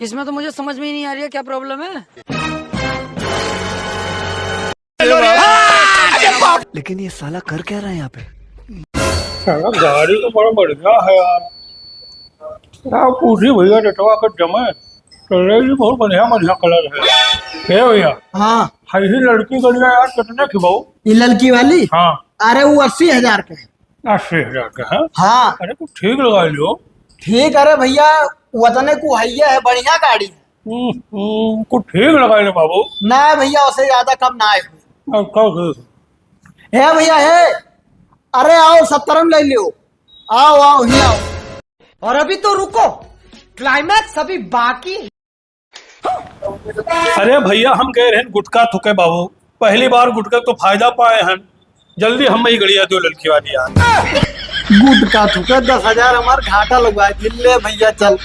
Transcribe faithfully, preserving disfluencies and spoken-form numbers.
इसमें तो मुझे समझ में ही नहीं आ रही है, क्या प्रॉब्लम है। लेकिन ये साला कर क्या रहा है यहाँ पे? साला गाड़ी तो बड़ा बढ़िया है यार। क्या पूछी भैया, रेटवा अगर जमे तो ले ली, बहुत बढ़िया बढ़िया कलर है। हे भैया, हाँ। है ही लड़की गड़िया यार, कितने की बाबू? ये लड़की वाली? हाँ। अरे वो अस्सी हजार के है। अस्सी हजार के है? हाँ। अरे कुछ ठीक लगा लियो। ठीक, अरे भैया, वतने को हैया है, बढ़िया गाड़ी है। हम्म, हम्म, कुछ ठीक लगा ले बाबू। ना भैया, उसे ज्यादा कम ना आए। अच्छा, ठीक। हे भैया, हे, अरे आओ, सत्तर में ले लियो। आओ, आओ, ही आओ। और अभी तो रुको, क्लाइमैक्स अभी बाकी है। अरे भैया, हम गए रहन गुटखा थूके बाबू, पहली बार गुटखा तो फायदा पाए हन। जल्दी हम ही गड़िया दो लड़की वाली यार। गुटखा थूके दस हजार हमार घाटा लगवाए दिल ले भैया, चल।